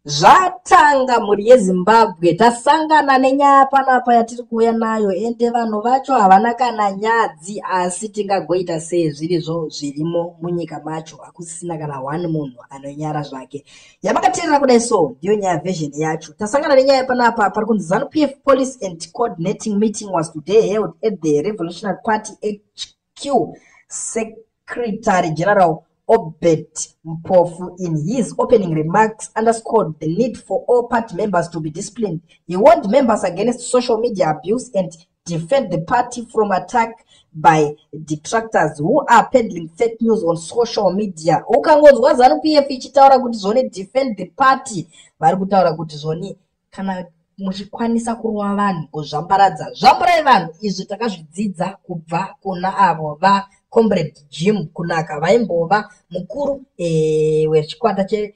Zvatanga mhuri yeZimbabwe tasangana nenyaya panapa yatiri kuuya nayo ende vanhu vacho havana kana nyadzi asi tingagoita sei zvirizvo zvirimo munyika macho hakusisina kana one munhu anonyara zvake. Yamakateerera kudai so ndiyo nyaya version yacho. Tasangana nenyaya panapa pari kunzi Zanu PF Police and Coordinating Meeting was today held at the Revolutionary Party HQ. Secretary General Obert Mpofu, in his opening remarks, underscored the need for all party members to be disciplined. He warned members against social media abuse and defend the party from attack by detractors who are peddling fake news on social media. Ukangonzwa Zanu PF ichitaura kuti zvoni defend the party, vari kutaura kuti zvoni kana muchikwanisa kurova vanhu kuzvambaradza zvamburai vanhu. Izvi takazvidzidza kubva kuna avo vaComrade Jim Kunaka vaimbova mukuru wechikwata che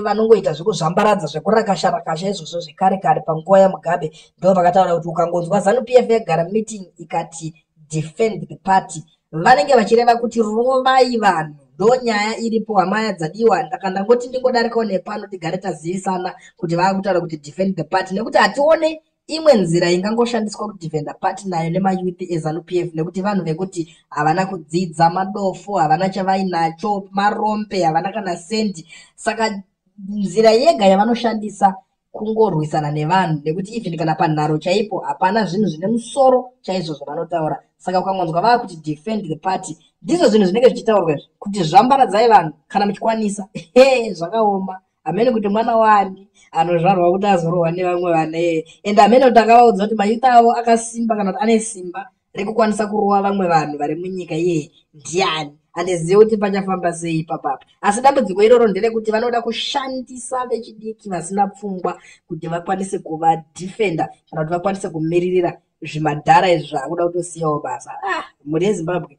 vanongoita zvekuzvambaradza zvekurakasha rakasha izvozvo zvekare kare panguva yaMugabe. Ndo vakataura kuti ukangonzwa Zanu PF yagara meeting ikati defend the party, vanenge vachireva kuti rovai vanhu. Ndo nyaya iripo hamaya dzadiwa. Ndaka ndangoti ndingodarikawo nepano tigare tazivisana kuti vaakutaura kuti defend the party, nekuti hatione imwe nzira ingangoshandiswa kudefenda party nayo nemayouth eZanu PF, nekuti vanhu vekuti havana kudzidza, madofo, havana chavainacho, marombe, havana kana sendi. Saka nzira yega yavanoshandisa kungorwisana nevanhu, nekuti even kana panharo chaipo hapana zvinhu zvine musoro chaizvo zvavanotaura. Saka ukangonzwa vaakuti defend the party, ndizvo zvinhu zvinenge zvichitaurwa izvi, kuti zvambaradzai vanhu kana muchikwanisa. He, zvakaoma hamene kuti mwana wani anozvarwa kuti azorohwa nevamwe vana iyeye, and hamene kuti akavaudza kuti mayouth avo akasimba kana kuti ane simba rekukwanisa kurova vamwe vanhu vari munyika iyeye ndiani. Handizivi kuti pachafamba sei ipapapa, asi dambudziko iroro nderekuti vanoda kushandisa vechidiki vasina pfungwa kuti vakwanise kuvadefenda kana kuti vakwanise kumiririra zvimadhara izvi zvaakuda kutosiyawo basa. Ah, mhuri yeZimbabwe,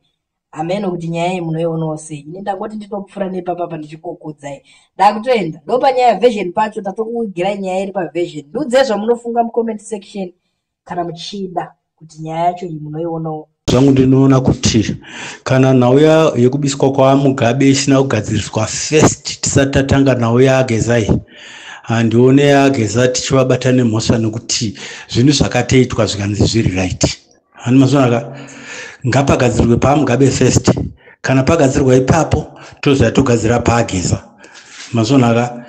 hameno kuti nyaya iyi munoionawo sei. Ini ndangoti nditopfuura nepapapa ndichikokodzai, ndakutoenda. Ndopanyaya version pacho, tatokuvigirai nyaya iri paversion. Ndiudzei zvamunofunga mucomment section kana muchida kuti nyaya yacho iyi munoionawo. Zvangu ndinoona kuti kana nhau yekubiswa kwaMugabe isina kugadziriswa first tisati tatanga nhau yaGeza, handione yaGeza tichivabata nemhosva, nekuti zvinhu zvakatoitwa zvikanzi zviri right. Hani mazvonaka, ngapagadzirwe paMugabe first. Kana pagadzirwa ipapo, toziva togadzira paGeza. Mazvonaka,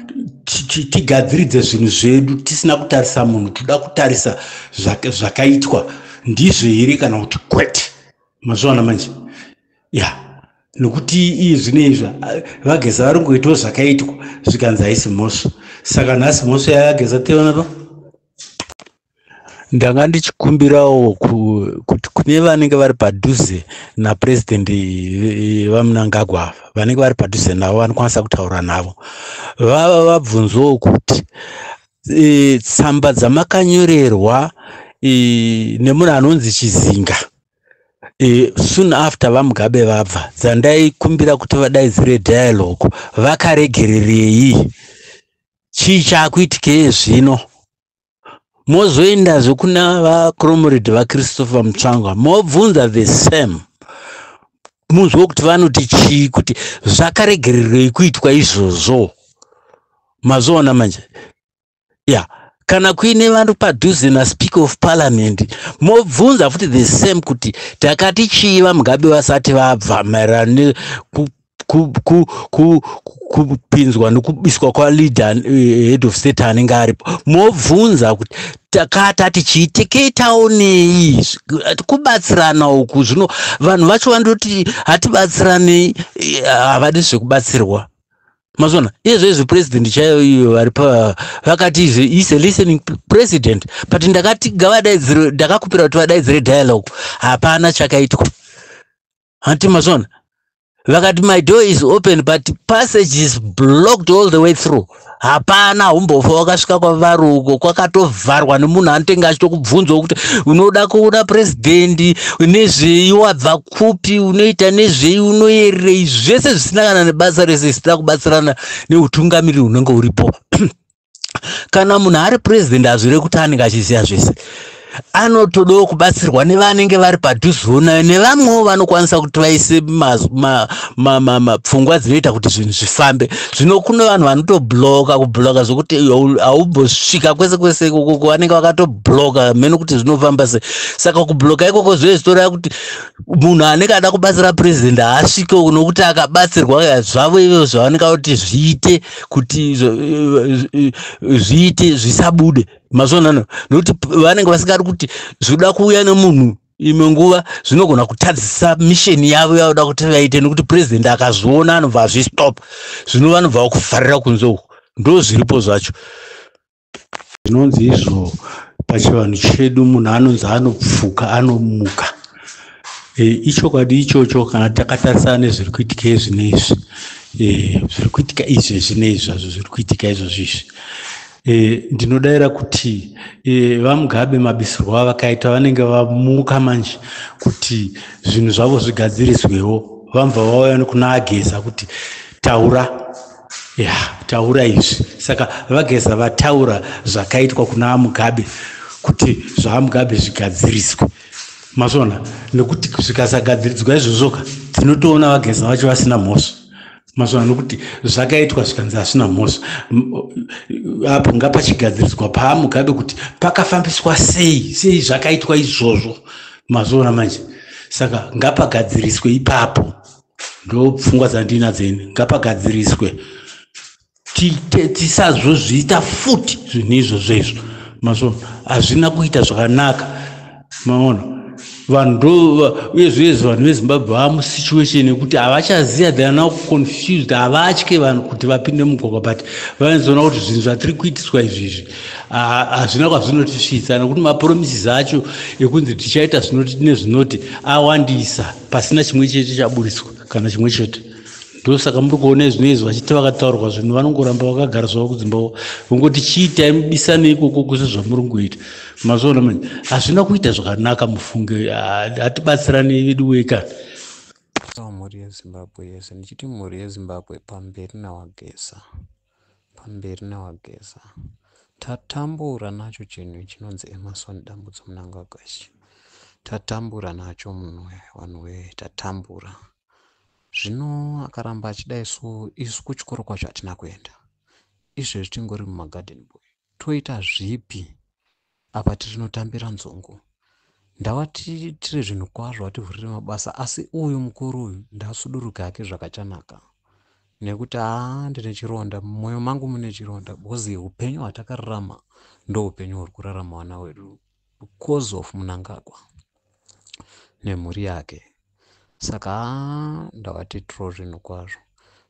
tigadziridze zvinhu zvedu tisina kutarisa munhu. Toda kutarisa zvakaitwa ndizvo here kana kuti kwete. Mazviona manje? Ya, nokuti iyi zvino izvi vaGeza vari kungoitawo zvakaitwa zvikanzi haisi mhosva. Saka nhasi mhosva yavaGeza tiona pa. Ndanga ndichikumbirawo kuti kune vanenge vari padhuze napurezidendi vaMnangagwa, vanenge vari padhuze navo, vanokwanisa kutaura navo, vava vabvunzwawo kuti tsamba dzamakanyorerwa nemunhu anonzi Chizinga soon after vaMugabe vabva, dzandaikumbira kuti vadaidzire dialogue, vakaregererei? Chii chaakuitikei zvino? Mozoendazve kuna vacomrade vaChristopher Mutsvangwa, mobvunza the same, munzwe kuti vanoti chii, kuti zvakaregererei kuitwa izvozvo. Mazviona manje? Ya, kana kuine vanhu padhuze naspeaker of parliament, mobvunza futi the same kuti takati chii vaMugabe vasati vabva maererano kupinzwa nekubiswa kwaleader, head of state anenge aripo. Mobvunza kuti takatati chii, tekeitaonei kubatsirana uku. Zvino vanhu vacho vandoti hatibatsiranei, havadi zvekubatsirwa. Mazona izvo president chaiyo iyo vari pa vakati izvo is a listening president, but ndakati ngavadaidzire, ndakakupira kuti vadaidzire dialogue, hapana chakaitwa. Hanti mazona vakati my door is open, but passage is blocked all the way through. Hapana humbofa wakasvika kwavari uko, kwakatovharwa nemunhu anotenge achitokubvunzawo kuti unoda kuona purezidendi nezvei, wabva kupi, unoita nezvei, unoyererei, zvese zvisina kana nebasa rese, zvisina kubatsirana neutungamiriri hunenge huripo. Kana munhu ari purezidendi, hazvirevi kuti anenge achiziva zvese. Anotodawo kubatsirwa nevanenge vari padhuzewo naye, nevamwewo vanokwanisa kuti vaise pfungwa dzinoita kuti zvinhu zvifambe. Zvino kune vanhu vanotobloka, kubloka zvokuti haumbosvika kwese kwese ikoko, vanenge vakatobloka mheno kuti zvinofamba sei. Saka kubloka ikoko zvinenge zvitoreva kuti munhu anenge ada kubatsira purezidendi haasvike, nokuti akabatsirwa zvavo izvo zvavanenge kuti zviite, kuti zviite zvisabude. Mazvonano, nokuti vanenge vasingadi kuti zvinoda kuuya nemunhu imwe nguva zvinogona kutadzisa mission yavo yavoda kuti vaite, nokuti purezidendi akazviona anobva azvistop. Zvino vanobva vakuvharira kunze uku. Ndo zviripo zvacho. Zvinonzi izvo pachivanhu chedu, munhu anonzi anopfuka anomuka. Ichokwadi ichocho kana takatarisana nezviri kuitika izvi zviri kuitika izvezvi neizvazvo zviri kuitika izvozvo izvi. Ndinodayira kuti vaMugabe mabisirwo avakaita, vanenge vamuka manje kuti zvinhu zvavo zvigadziriswewo. Vamubva vauya nekuna aGeza kuti taura, ya taura izvi. Saka vaGeza vataura zvakaitwa kuna aMugabe kuti zvaaMugabe zvigadziriswe. Mazvona, nekuti zvikasagadziridzwa izvozvoka, tinotoona vaGeza vacho vasina mhosva. Mazvona, nokuti zvakaitwa zvikanzi hazvina mhosva. Apo ngapachigadziriswa paaMugabe kuti pakafambiswa sei, sei zvakaitwa izvozvo. Mazvoona manje? Saka ngapagadziriswe ipapo. Ndo pfungwa dzandinadzo ini. Ngapagadziriswe, tisazozviita futi zvinhu izvozvo izvo. Mazvona, hazvina kuita zvakanaka. Maona, vanhu ndo uyezve uyezve vanhu veZimbabwe vamusituation yekuti havachaziva. They are now confused. Havatye vanhu kuti vapinde mugwagwa, but vanozoona kuti zvinhu zvatiri kuitiswa izvizvi hazvina kwazvinotisvitsa, nekuti mapromises acho ekunzi tichaita zvinoti nezvinoti awandisa, pasina chimwe chete chaburiswa, kana chimwe chete. Ndosaka muri kuona izvino izvi vachiti vakataurwa zvinhu, vanongoramba vakagara zvavo kudzimba, vongoti chiitai mubisane ikoko kwese zvamuri kungoita. Mazviona manje, hazvina kuita zvakanaka. Mufunge, hatibatsirani vedu wekani. Mhuri yeZimbabwe yese, ndichiti mhuri yeZimbabwe, pamberi nawaGeza, pamberi nawaGeza. Tatambura nacho chinhu chinonzi Emmerson Dambudzo Mnangagwa ichi. Tatambura nacho munhu vanhu wee, tatambura. Zvino akaramba achidai so, isu kuchikoro kwacho hatina kuenda. Izvezvi tingori mumagarden boy, toita zvipi? Apa tirinotambira nzungu. Ndawatiitire zvinhu kwazvo, wativhurire mabasa, asi uyu mukuru uyu ndasuduruke hake zvakachanaka, nekuti haa, ndine chironda mumwoyo mangu, mune chironda, because upenyu hwatakararama ndo upenyu huri kurarama vana wedu because of Mnangagwa nemhuri yake. Saka haa, ndawatiitirawo zvinhu kwazvo.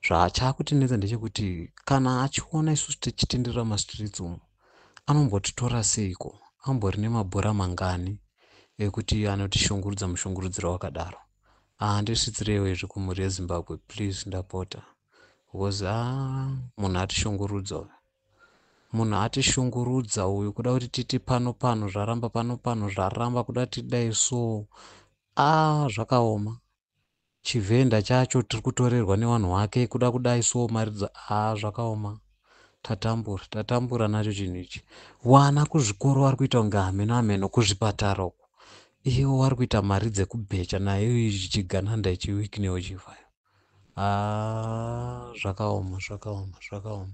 Zvachakutinetsa ndechekuti kana achiona isusu tichitenderera mastreets umu, anombotitora seiko? Ambori nemabhora mangani ekuti anotishungurudza mushungurudziro wakadaro? Handisvitsireiwo izvi kumhuri yeZimbabwe, please, ndapota, because a munhu atishungurudza uyu, munhu atishungurudza uyu. Kuda kuti titi pano pano zvaramba, pano pano zvaramba, kuda tidai so, a zvakaoma. Chivhenda chacho tiri kutorerwa nevanhu vake, kuda kudai so mari a zvakaoma. Tatambura, tatambura nacho chinhu ichi. Wana kuzvikoro vari kuita kunge hameno hameno, kuzvipatara uku ivo vari kuita mari dzekubhecha nayo ichi chigananda ichi, Wicknell Chivayo. A zvakaoma, zvakaoma, zvakaoma.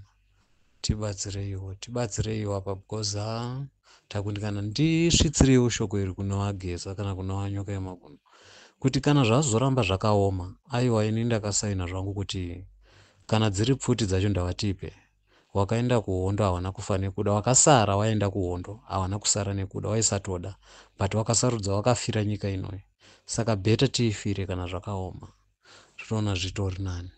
Tibatsireiwo, tibatsireiwo apa, because ha, takundikana. Ndisvitsireiwo shoko iri kuna vaGeza kana kuna vaNyoka yemaguno kuti kana zvazoramba zvakaoma, aiwa, ini ndakasaina zvangu kuti kana dziri pfuti dzacho ndavatipe. Wakaenda kuhondo hawana kufa nekuda, wakasara waenda kuhondo hawana kusara nekuda, waisatoda, but wakasarudza, wakafira nyika inoyi. Saka better tiifire kana zvakaoma, zvinoona zvitori nani.